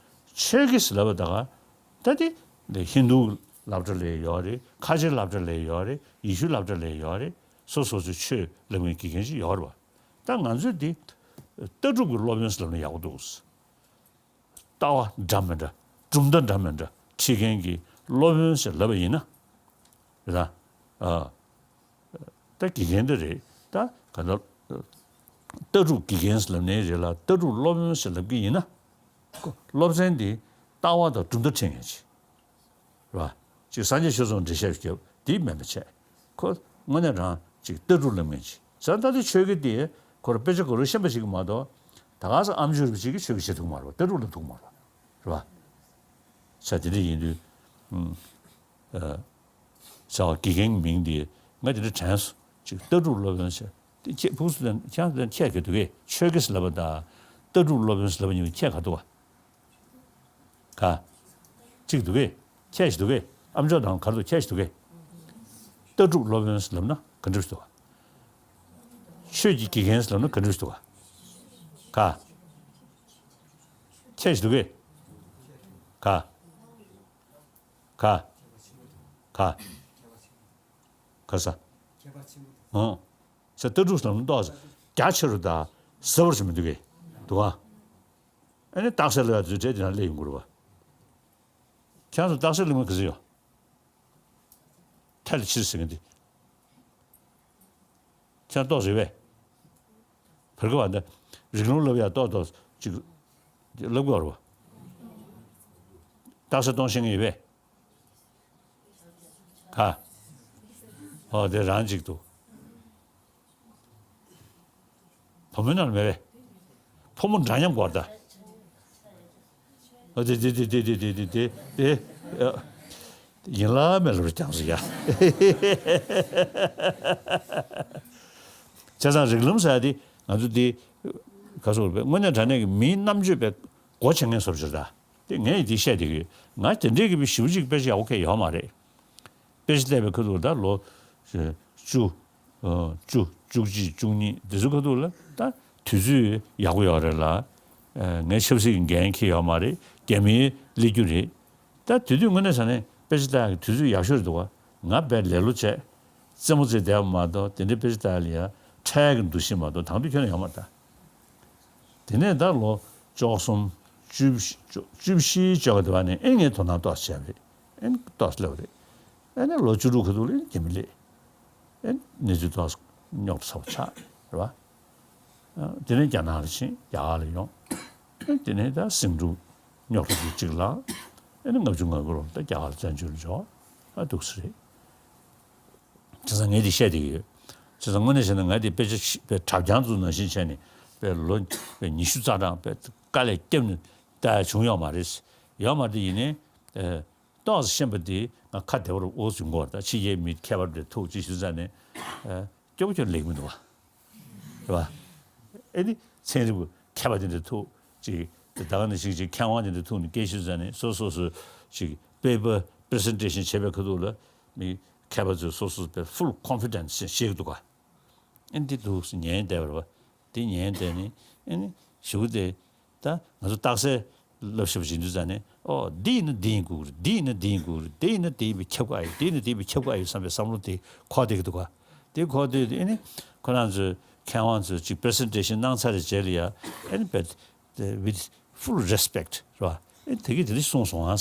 ཆོས་དགེ་ཟེར་ལབ་པ་ད་ག། ད་དེ་འདི་ཧིན་རྡུ་སློབ་གྲྭ་ལ་ཡོད་རེད། ཁ་ཆེ་སློབ་གྲྭ་ལ་ཡོད་རེད། ཡེ་ཤུ་སློབ་གྲྭ་ལ་ཡོད་རེད། སོ་སོ་སོའི་ཆོས་ལབ་མཁན་དགེ་རྒན་ཅིག་ཡོད་རེད་པ། ད་ང་ཚོས་འདི་ལྟ་གྲུབ་ཀྱི་སློབ་ཡོན་ཟེར་ལབ་ན་ཡག་པོ་འདུག། ལྟ་བ་འདྲ་མི་འདྲ། གྲུབ་མཐའ་འདྲ་མི་འདྲ་ཁྲིད་མཁན་གྱི་སློབ་ཡོན་ཞེས་ལབ་པ་ཡིན་ན། རེད་ད། ཨ། ད་དགེ་རྒན་འདི་རེད་ད། ག་ད། ལྟ་གྲུབ་དགེ་རྒན་ལབ་ནའི་རེད་ལ། ལྟ་གྲུབ་སློབ་ཡོན་ཞེས་ལབ་ཀྱི་ཡིན་ན། སློབ་ཚན་འདི་ལྟ་བ་དང་གྲུབ་མཐའ་ཁྲིད་མཁན་ཅིག། རེད་པ། ཅིག་སངས་རྒྱས་ཆོས་ཚོགས་འགྲེལ་བཤད་རྒྱབ་འདི་མིན་པ་བྱས། ཁོ་དངོས་གནས་རང་ཅིག་ལྟ་གྲུབ་ལབ་མཁན་ཅིག་ཟེར། ད་དེ་ཆོས་དགེ་དེ་ཁོ་རང་དཔེ་ཆ་ག་རེ་ཤེས་པ་ཞིག་མ་གཏོགས། ད་ག་ས་ཨ་མཆོག་རིན་པོ་ཆེ་གིས་ཆོས་དགེ་བྱེད་ཐུབ་མ་རེད་པ། ལྟ་གྲུབ་ལབ་ཐུབ་མ་རེད་པ། རེད་པ། ས་དེ་འདྲ་ཡིན་དུས། ཨུམ། ཨ། ས་དགེ་རྒན་མིང་དེ་ང་དེ་འདྲ་དྲན་སོང་། ཅིག་ལྟ་གྲུབ་སློབ་ཡོན་ཟེར་དེ། ཁྱེད་ཕུགས་སུ་ཁྱེད་ཁྱད་ག་འདུག་གས། ཆོས་དགེ་ཟེར་ལབ་པ་དང་ལྟ་གྲུབ་སློབ་ཡོན་ཟེར་ལབ་པ་གཉིས་ཁྱད་ག་འདུག་ག། ག། གཅིག་འདུག་གས། ཁྱད་ཞིག་འདུག་གས། ཨ་མཆོག་དང་ག་རེ་འདུག། ཁྱད་ཞིག་འདུག་གས། ལྟ་གྲུབ་སློབ་ཡོན་ཟེར་ལབ་ན་ག་འདྲ་ཞིག་འདུག་ག། ཆོས་ཀྱི་དགེ་རྒན་ཟེར་ལབ་ན་ག་འདྲ་ཞིག་འདུག་ག། ག། ཁྱད་ཞིག་འདུག་གས། ག། ག། ག། ག་ས། ཨང་། ས་ལྟ་གྲུབ་ཟེར་ལབ་ན་ཏོག་ཙམ་རྒྱ་ཆེ་རུ་དང་ཟབ་རུ་ཞིག་མི་འདུག་གས། འདུག་ག། ཨ་ནི་རྟགས་གསལ་ལབ་ཡག་དུས་གྲས་དེ་རང་སླེབས་ཡོང་གི་རེད་པ། ཁྱེད་ཚོ་རྟགས་གསལ་ལབ་མཁན་ག་ཚོད་ཡོད། ཐལ་ཕྱིར་ཟེར་མཁན་དེ། ཁྱེད་ཏོག་རེད་པས། བར་སྐབས་ཨ་འདྲ་རིགས་ལམ་ལབ་ཡག་ཏོག་ཏོག་ཅིག་ལབ་དགོས་རེད་པ། རྟགས་གསལ་གཏོང་ཤེས་མཁན་ཡོད་པས། ག། ཨོ་དེ་རང་ཅིག་འདུག། བུ་མོའི་ནང་ལ་མེད་པས། ཕོ་མོ་འདྲ་མཉམ་དགོས་ད། ཨ་དེ་དེ་དེ། ཡིན་ལ་མེད་ལ་ཀྱང་སུ་ཡ། བྱས་ཙང་རིགས་ལམ་ཟེར་ཡག་དེ་ང་ཚོ་དེ་ག་ཚོད་རེད་པས། དངོས་གནས་དྲང་གནས་ཀྱི་མིའི་རྣམ་དཔྱོད་པའི་སྒོ་ཕྱེ་མཁན་བཟོ་འདྲ་ཅིག་རེད་ད། དེ་ངས་དེ་བཤད་བསྡད་ཀྱི་ཡོད། ང་དེ་འདྲའི་གི་ཞེ་པོ་ཅིག་དཔེ་ཆ་ཡག་པོ་གང་ཡང་ཡོད་མ་རེད། དཔེ་ཆ་བལྟས་པའི་ཁ་ཐུག་ད་ལོ་བཅུ། ཨ། བཅུ། བཅུ་གཅིག་བཅུ་གཉིས་དེ་ཚོའི་ཁ་ཐུག་ལ་ད་དུས་ཚོད་ཡག་པོ་ཡོད་རེད་ལ། ཨ། ངས་ཆབ་སྲིད་ཀྱི་འགན་འཁྱེར་ཡོད་མ་རེད། རྒྱ་མིའི་སླེབས་རྒྱུ་རེད། ད་དེ་དུས་དངོས་གནས་ཟེར་ན་དཔེ་ཆ་ལྟ་ཡག་གི་དུས་ཚོད་ཡག་ཤོས་རེད་འདུག་ག། ང་དཔེ་ལེ་ལོ་བྱས། རྩེད་མོ་རྩེ་བསྡད་པ་མ་གཏོགས། དེ་འདྲའི་དཔེ་ཆ་ལྟ་ཡག་ལ་ཡ་འཕྲད་ཡག་གི་འདུ་ཤེས་མ་གཏོགས་དང་དུ་ཁྱོན་ནས་ཡོད་མ་རེད་ད། དེ་ནས་ད་ལོ་བཅུ་གསུམ། བཅུ་བཞི། བཅུ་བཞི་བཅོ་ལྔ་དེ་བ་ནས་ཨེ་ངས་དོ་སྣང་ཏོག་ཙམ་བྱས་པ་རེད། ཨེ་ཏོག་ཙམ་སླེབས་པ་རེད། ཨེ་ནས་ལོ་བཅུ་དྲུག་ཁ་ཐུག་ལ་རྒྱ་མི་སླེབས། ཨེ་གནས་ཚུལ་ཏོག་ཙམ་རྙོག་དྲ་ཚ་པོ་ཆགས་རེད་པ། ཨ། དེ་ནས་རྒྱ་ནག་ལ་ཕྱིན། རྒྱ་གར་ལ་ཡོང་། ཨེ་དེ་ནས་ད་ཟིང་འཁྲུག་རྙོག་དྲ་དེ་གཅིག་ལངས། ཨེ་ནས་ལྔ་བཅུ་ང་དགུ་ལོར་ད་རྒྱ་གར་ལ་བཙན་བྱོལ་ལ་འབྱོར། ཨ། འདུག་སེ་རེད། བྱས་ཙང་ངས་འདི་བཤད་བསྡད་ཀྱི་ཡོད། བྱས་ཙང་དངོས་གནས་བྱས་ན་ང་འདི་དཔེ་ཆ་ཞིག་དཔེ་དྲ་རྒྱ་ཚོ་ནང་བཞིན་བྱས་ནས་དཔེ་ལོ་དཔེ་ཉི་ཤུ་རྩ་གྲངས་དཔེ་དཀའ་ལས་བརྒྱབ་ནས་ལྟ་ཡག་བྱུང་ཡོད་མ་རེད། ཡོད་མ་རེད། ཡིན་ནའི་ཨ་ཏོག་ཙམ་ཤེས་པ་འདི་ང་ཁ་བདེ་བོར་འོ་བྱུང་གི་རེད། ད་ཕྱི་རྒྱལ་མི་མཁས་པ་འདྲ་ཐུག་ཅིག་ཞུ་ཙང་ནས་ཨ་སྐྱོ་པོ་ཁྱོད་ལེགས་མི་འདུག་བ། རེད་བ། ཨེ་ནི་ཚན་རིག་པ་མཁས་པ་དེ་འདྲ་ཐུག་ཅིག་དེ་ད་ག་ནང་བཞིན་ཅིག་མཁས་དབང་དེ་འདྲ་ཐུག་ནས་སྐད་ཆ་བཤད་ནས་སོ་སོ་སོ་ཅིག་པེ་པར་པི་རི་སེན་ཊེ་ཤན་བྱེད་པའི་ཁ་ཐུག་ལ་མི་མཁས་པ་ཚོས་སོ་སོ་པའི་ཕུལ་ཀོན་ཕི་ཌེན་སི་བཤད་ཀྱི་འདུག་ག། ཨེ་འདི་འདུག་ཟེར་ཉན་བསྡད་པ་རེད་བ། དེ་ཉན་བསྡད་ནས་ཨེ་ནི་གཞུག་དེ་ད་ང་ཚོ་རྟགས་གསལ་ བསླབ་བྱ་བྱེད་དུས་ཙང་ནས། ཨོ། འདི་ཡིན་ན་འདི་ཡིན་དགོས་ཀྱི་རེད། འདི་ཡིན་ན་འདི་ཡིན་དགོས་ཀྱི་རེད། འདི་ཡིན་ན་འདི་ཡིན་པས་ཁྱབ་ཀྱི་ཨ་ཡོད། འདི་ཡིན་ན་འདི་ཡིན་པས་ཁྱབ་ཀྱི་ཨ་ཡོད་བསམ་པའི་བསམ་བློ་དེ་འཁོར་བསྡད་ཀྱི་འདུག་ག་དེ་འཁོར་དུས་དེ་ཨ་ནི་ཁོ་རང་ཚོའི་མཁས་དབང་ཚོས་ཅིག་པི་རི་སེན་ཊེ་ཤན་གནང་ཚར་བའི་རྗེས་ལ་ཡ། ཨ་ནི་བེད་with full respect རེད་བ། ཨ་ནི་དེ་གིས་དེ་འདྲ་གསུངས་སོང་ཨ། ཨ་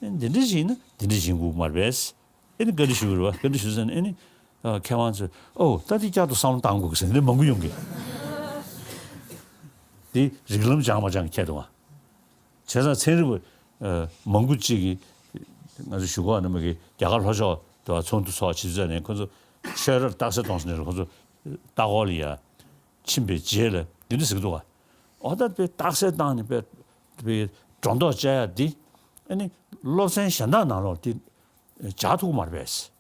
ནི་འདི་འདྲ་ཞིག་ཡིན་ན་འདི་འདྲ་ཞིག་ཡིན་དགོས་མ་རེད་པས། ཨ་ནི་བཀའ་འདྲི་ཞུ་གི་རེད་བ། བཀའ་འདྲི་ཞུ་ཟེར་ནས་ཨ་ནི། ཨ། མཁས་དབང་ཚོས། ཨོ། ད་འདི་བསྐྱར་དུ་བསམ་བློ་བཏང་དགོས་ཀྱི་ཟེར་ནས་མང་པོ་ཡོང་གི། འདི་རིགས་ལམ་སྦྱངས་མ་སྦྱངས་ཁྱད་དུ་མ། བྱས་ཙང་ཚན་རིག་པ། ཨ། མང་པོ་ཅིག་གིས། ང་ཚོ་གཞུག་གུ་ཨ་ནི་མ་གི་རྒྱ་གར་ལྷོ་ཕྱོགས་དུ་བ་ཚོགས་འདུ་ཚོགས་བྱེད་དུས་ཙང་ནས་ཁོ་ཚོ་ཆོས་རར་རྟགས་གསལ་གཏོང་ཟེར་ནས་ཁོ་ཚོ་ལྟ་སྐོར་ལ་ཡ་ཕྱིན་པའི་རྗེས་ལ་འདི་འདྲ་ཟེར་གྱི་འདུག་ག་ཨོ། ད་དཔེ་རྟགས་གསལ་བཏང་ནས་དཔེ་དཔེ་སྒྲོ་འདོགས་བཅད་ཡ་འདི། ཨ་ནི་སློབ་ཚན་གཞན་དག་ནང་ལོགས་འདི་སྦྱར་ཐུབ་ཀྱི་མ་རེད་པས།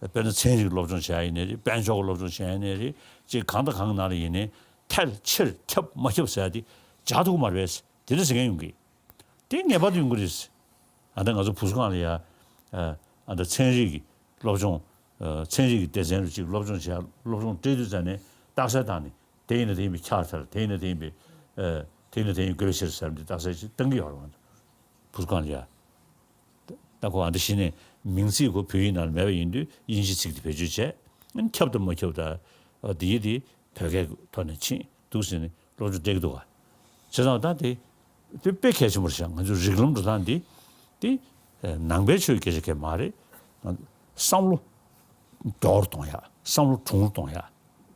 དཔེར་ན་ཚན་རིག་སློབ་སྦྱོང་བྱེད་ཡ་ཡིན་ནའི་རེད། དཔལ་འབྱོར་གྱི་སློབ་སྦྱོང་བྱེད་ཡ་ཡིན་ནའི་རེད། ཅིག་གང་དང་གང་གི་ནང་ལ་ཡིན་ནའི་ཐལ་ཆེར་ཁྱབ་མ་ཁྱབ་ཟེར་ཡ་དེ་སྦྱར་ཐུབ་ཀྱི་མ་རེད་པས། དེ་འདྲ་ཟེར་མཁན་ཡོང་གི། དེ་ངེས་པར་དུ་ཡོང་གི་རེད། ཨ་ད་ང་ཚོ་བུ་གསོ་ཁང་ལ་ཡ། ཨ་ད་ཚན་རིག་གི་སློབ་སྦྱོང་། ཨ་ཚན་རིག་གི་སྡེ་ཚན་རུ་ཅིག་སློབ་སྦྱོང་བྱེད་ཡ། སློབ་སྦྱོང་སྤྲད་དུས་ཙང་ནས་རྟགས་གསལ་བཏང་ནས། དེ་ཡིན་ན་དེ་ཡིན་པའི་ཁྱབ་ཚར། དེ་ཡིན་ན་དེ་ཡིན་པའི། ཨ་དེ་ཡིན་ན་དེ་ཡིན་དགོས་ཕྱིར་ཟེར་འདི་རྟགས་གསལ་ཅིག་བཏང་གི་ཡོད་རེད། ང་ཚོ་བུ་གསོ་ཁང་ལ་ཡ། ད་ཁོ་ཨ་འདྲ་ཞིག་ནས་མིང་ཚིག་ཁོ་བོད་ཡིག་ནང་ལ་མེད་པ་ཡིན་དུས་དབྱིན་ཇི་ཚིག་དེ་བེད་སྤྱོད་བྱས། ཨ་ནི་ཁྱབ་དང་མ་ཁྱབ་དང་། ཨ་འདི་ཡི་དེ་བོད་སྐད་ཐོག་ནས་ཕྱིན་འདུག་ཟེར་ནས་སློབ་སྦྱོང་སྤྲད་ཀྱི་འདུག་ག་བྱས་ཙང་ད་དེ་དཔེ་དཔེ་གལ་ཆེན་པོ་རེད་ཤག་ང་ཚོའི་རིགས་ལམ་འགྲོ་སྟངས་འདི། དེ་ནང་པའི་ཆོས་སྐད་ཆ་གལ་མ་རེད། བསམ་བློ་མགྱོགས་རུ་གཏོང་ཡ། བསམ་བློ་གྲུང་རུ་གཏོང་ཡ།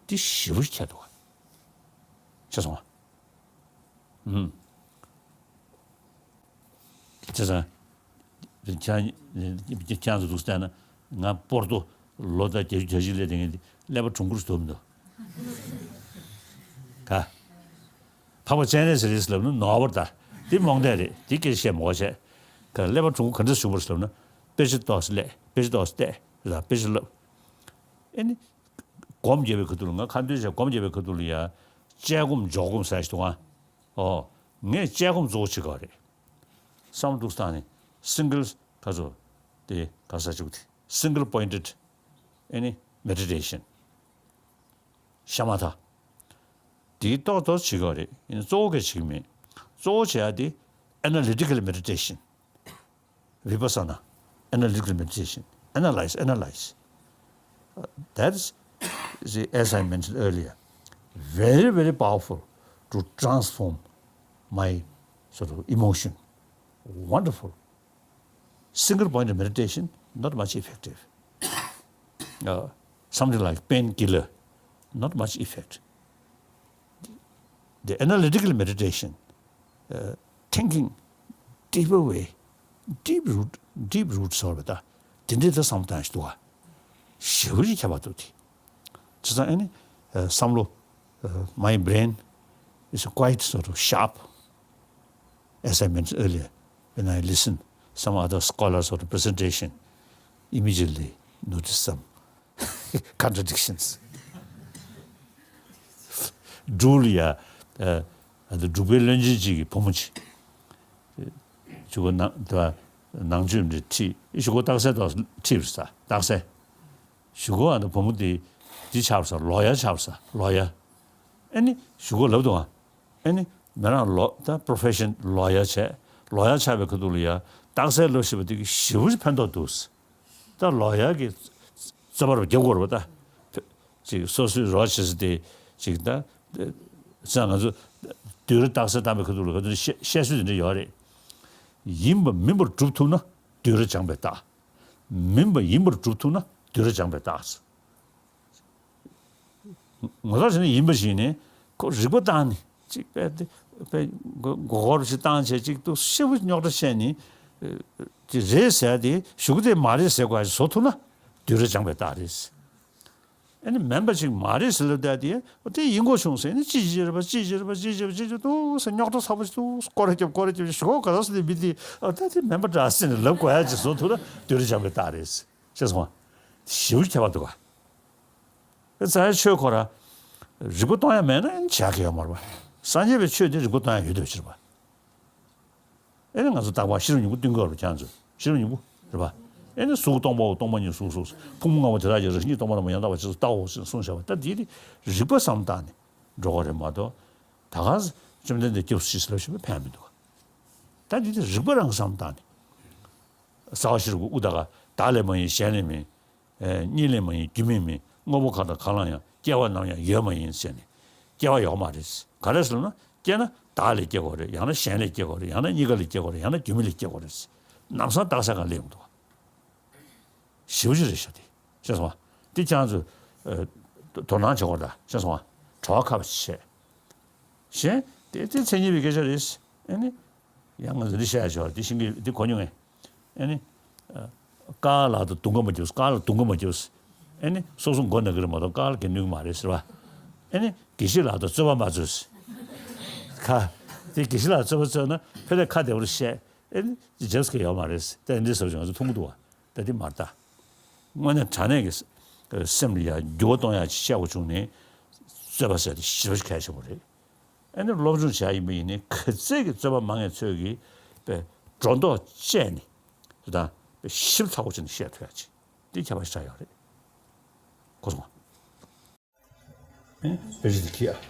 དེ་ཞེ་པོ་ཁྱད་འདུག་ག་བྱས་སོང་ང་། ཨུམ། བྱས་ཙང་། ཁྱེད་ཁྱེད་ཚོ་འདུག་བལྟས་ན། ང་པོར་ཏོ་ལོ་ཟླ་བརྒྱད་ཅུ་གྱ་གཅིག་སླེབས་བསྡད་མཁན་འདི་ཀླད་པ་གྲུང་རུ་སྡོད་མི་འདུག་ག་འཕགས་པ་སྤྱན་རས་གཟིགས་རེད་ལབ་ན་ནོར་བ་ད་འདི་རྨོངས་དད་རེད། འདི་སྐད་ཆ་བཤད་མི་དགོས་བྱས། ག་ཀླད་པ་གྲུང་པོ་ག་འདྲ་བྱུང་བ་ལབ་ན། དཔེ་ཆ་ཏོག་ཙམ་ཀླད། དཔེ་ཆ་ཏོག་ཙམ་བལྟས་ར། དཔེ་ཆ་བསླབ། ཨེ་ནི། སྒོམ་རྒྱབ་པའི་ཁ་ཐུག་ལ། ང་ཁ་འདོན་བྱས་སྒོམ་རྒྱབ་པའི་ཁ་ཐུག་ལ་ཡ། དཔྱད་སྒོམ་འཇོག་སྒོམ་ཟེར་ཞིག་འདུག་ག་ཨོ། ངས་དཔྱད་སྒོམ་གཙོ་བོ་བྱེད་ཀྱི་རེད། བསམ་བློ་འདུག་སྟངས་ནི། སིང་གལ་ག་ཚོད། དེ་ག་ས་བཅུག་དེ། single pointed ཨེ་ནི་མེ་ཌི་ཊེ་ཤན། ཤ་མ་ཐ། དེའི་ཏོག་ཏོག་བྱེད་ཀྱི་རེད། ཡིན་ན་གཙོ་བོ་གས་བྱེད་ཀྱི་མེད། གཙོ་བོ་བྱེད་ཡ་དེ་ཨེ་ན་ལི་ཊི་ཀལ་མེ་ཌི་ཊེ་ཤན། བི་པ་ས་ན། Analytical meditation. Analyze, analyze. Uh, that is, see, as I mentioned earlier, very, very powerful to transform my sort of emotion. Wonderful. Single point of meditation, not much effective. Uh, something like painkiller, not much effect. The analytical meditation, uh, thinking deeper way, deep root, deep root ཟེར་བ་ད། དེ་འདྲའི་ད་བསམ་བཏང་ཞིག་འདུག་ག་ཞེ་པོ་ཅིག་ཁྱད་པར་འདུག་དེ། བྱས་ཙང་ཨ་ནི། བསམ་བློ། My brain is quite sort of sharp. As I mentioned earlier, when I listen some other scholars or presentation, immediately notice some contradictions. འབྲུག་ལ་ཡ། ཨ་འདི་འབྲུག་པའི་བློན་ཆེན་གཅིག་གི་བུ་མོ་གཅིག་གཞུག་གུ་ནང་དེ་བ་ནང་ཆོས་འདི་ཁྲིད། གཞུག་གུ་རྟགས་གསལ་ཐོག་ཁྲིད་པ་རེད་ས། རྟགས་གསལ། གཞུག་གུ་ཨ་ནི་བུ་མོ་དེ་འདི་ཆགས་པ་རེད་ས། ལོ་ཡར་ཆགས་པ་རེད་ས། ལོ་ཡར། ཨ་ནི་གཞུག་གུ་ལབ་འདུག་ཨ། ཨ་ནི་མོ་རང་ལོ་ད་པྲོ་ཕེ་ཤན་ལོ་ཡར་བྱས། ལོ་ཡར་ཆགས་པའི་ཁ་ཐུག་ལ་ཡ་རྟགས་གསལ་ལབ་ཤེས་པ་དེ་གིས་ཞེ་པོ་ཅིག་ཕན་ཐོགས་འདུག་ད་ལོ་ཡར་གྱི་རྩོད་པ་རུ་རྒྱབ་དགོས་རེད་པ་ད། ཅིག་སོ་སོའི་རོགས་བྱེད་ས་དེ་ཅིག་ད། ས་ང་ཚོ་དུས་རབས་རྟགས་གསལ་བཏང་པའི་ཁ་ཐུག་ལ་ག་ཚོད་བཤད་བཤད་སྲོལ་དེ་འདྲ་ཡོད་རེད། ཡིན་པ་མིན་པར་སྒྲུབ་ཐུབ་ན་དུས་རབས་སྦྱངས་པའི་རྟགས། མིན་པ་ཡིན་པར་སྒྲུབ་ཐུབ་ན་དུས་རབས་སྦྱངས་པའི་རྟགས། ངོ་ཐག་བྱས་ན་ཡིན་པ་ཞིག་ནས་ཁོ་རིག་པ་བཏང་ནས་ཅིག་དཔེ་དེ་དཔེ་མགོ་མགོ་སྐོར་ཞིག་བཏང་བྱས་ཅིག་ཏུ་ཞེ་པོ་རྙོག་དྲ་བཤད་ནས། དེ་རེད་ཟེར་དེ་གཞུག་དེ་མ་རེད་ཟེར་དགོས་ཡ་བཟོ་ཐུབ་ན་དུས་རབས་སྦྱངས་པའི་རྟགས་རེད། ཨ་ནི་མིན་པ་ཅིག་མ་རེད་ཟེར་ལབ་བསྡད་དེ་དེ་ཡིན་དགོས་བྱུང་ཟེར་ནས་ཅི་ཅི་རེད་པ་ཅི་ཅི་རེད་པ་ཅི་ཅི་རེད་པ་ཅི་ཅི་འདུག་ཟེར་རྙོག་དྲ་ཚ་པོ་ཞིག་འདུག་སྐོར་ར་རྒྱབ་སྐོར་ར་རྒྱབ་ཞོག་ག་ས་སུ་དེ་མི་དེ་ཨ་ད་དེ་མིན་པ་འདྲ་ཟེར་ནས་ལབ་དགོས་ཡ་ཅིག་བཟོ་ཐུབ་ན་དུས་རབས་སྦྱངས་པའི་རྟགས་རེད། ཤེས་སོང་ང་། ཞེ་པོ་ཁྱད་པར་འདུག་ག་རྩ་བའི་ཆོས་ཁོ་ར། རིག་པ་གཏོང་ཡ་མེད་ན་བྱ་གི་ཡོད་མ་རེད་པ། སངས་རྒྱས་པའི་ཆོས་དེ་རིག་པ་གཏོང་ཡ་ཡོད་དུ་ཕྱིར་པ། ཨེ་ནི་ང་ཚོ་རྟག་པར་ཤེས་རབ་སྙིང་པོ་སྟོན་གྱི་ཡོད་རེད་ཁྱེད་ཚོས། ཤེས་རབ་སྙིང་པོ་རེད་པ། ཨེ་ནི་གཟུགས་སྟོང་པའོ། སྟོང་པ་ཉིད་གཟུགས་སོ། ཕུང་པོ་ལྔ་པོ་དེ་དག་ཀྱང་རང་བཞིན་གྱིས་སྟོང་པ་རྣམས་ཡང་དག་པར་རྗེས་སུ་བལྟའོ་ཞེས་གསུངས་བཞག་པ་ད་འདི་ནི་རིག་པ་བསམ་བཏང་ནས་འགྲོ་གི་རེད་མ་གཏོགས། ད་ག་བཅོམ་ལྡན་འདས་སྐྱབས་སུ་མཆི་ཟེར་ལབ་ཤེས་པ་ཕན་མི་འདུག་ག་ད་འདི་དེ་རིགས་པ་རང་བསམ་བཏང་ནས། རྩ་བ་ཤེས་རབ་ཀྱི་དབུ་ད་ག་བདག་ལས་མ་ཡིན་གཞན་ལས་མིན། ཨེ་གཉིས་ལས་མ་ཡིན་རྒྱུ་མེད་མིན། དངོས་པོ་གང་དང་གང་ལའང་སྐྱེ་བ་ནམ་ཡང་ཡོད་མ་ཡིན་ཟེར་ནས། སྐྱེ་བ་ཡོད་མ་རེད། ག་རེ་ཟེར་ན་སྐྱེ་ན་བདག་ལས་སྐྱེ་དགོས་རེད། ཡང་ན་གཞན་ལས་སྐྱེ་དགོས་རེད། ཡང་ན་གཉིས་ཀ་ལས་སྐྱེ་དགོས་རེད། ཡང་ན་རྒྱུ་མེད་ལས་སྐྱེ་དགོས་རེད། ལམ་སང་བདག་ཟེར་གང་སླེབས་མི་འདུག་བ། ཞེ་པོ་ཅིག་རེད་ཤག་དེ། ཤེས་སོང་བ། དེ་ཁྱེད་ཚོས་དོ་སྣང་བྱེད་དགོས་རེད་ད། ཤེས་སོང་བ། བྲོ་བ་ཁ་བ་བྱེད། གཞན་དེ་དེ་མཚན་ཉིད་པའི་སྐད་ཆ་རེད། ཨེ་ནི། ཡང་ང་ཚོ་འདི་བཤད་ཡ་ཞོར་འདི་ཤིང་གི་འདི་གོ་མྱོང་ངས། ཨེ་ནི། ཀ་ལ་དང་དུང་ཀ་མ་རྒྱུགས། ཀ་ལ་དུང་ཀ་མ་རྒྱུགས། ཨེ་ནི་སོ་སོ་མགོ་ན་གི་རེད་མ་གཏོགས་ཀ་ལ་གི་ནུས་མ་རེད་ཟེར་བ། ཨེ་ནི་དགེ་བཤེས་ལགས་དང་རྩོད་པ་མ་རྩོད། ཁ། དེ་དགེ་བཤེས་ལགས་རྩོད་པ་རྩོད་ན་ཕལ་ཆེར་ཁ་བདེ་བོར་བཤད། ཨེ་ནི་རྗེས་སུ་ཡོད་མ་རེད། ད་འདི་ཟེར་བ་ང་ཚོ་མཐོང་གི་འདུག་བ། ད་འདི་མ་རེད་ད། དངོས་གནས་དྲང་གནས་ཀྱི་སེམས་ལ་ཡ་འགྱུར་བ་གཏོང་ཡ་ཅིག་བཤད་དགོས་བྱུང་ནས། རྩོད་པ་ཟེར་དེ་ཞེ་པོ་ཅིག་གལ་ཆེན་པོ་རེད། ཨ་ནི་སློབ་སྦྱོང་བྱ་ཡིན་པ་ཡིན་ནའི་ག་ཚད་ཀྱི་རྩོད་པ་མང་ངེས་ཚོད་ཀྱིས་པའི་སྒྲོ་འདོགས་བཅད་ནས་དང་པའི་ཞིབ་ཚགས་པོ་བྱས་ནས་བཤད་ཐུབ་ཡ་ཅིག་འདི་ཁྱད་པར་ཞིག་ཆགས་ཡོད་རེད། གོ་སོང་ང་། ཨེ་དཔེ་ཆ་འདི་ཁྱེར་ཡ།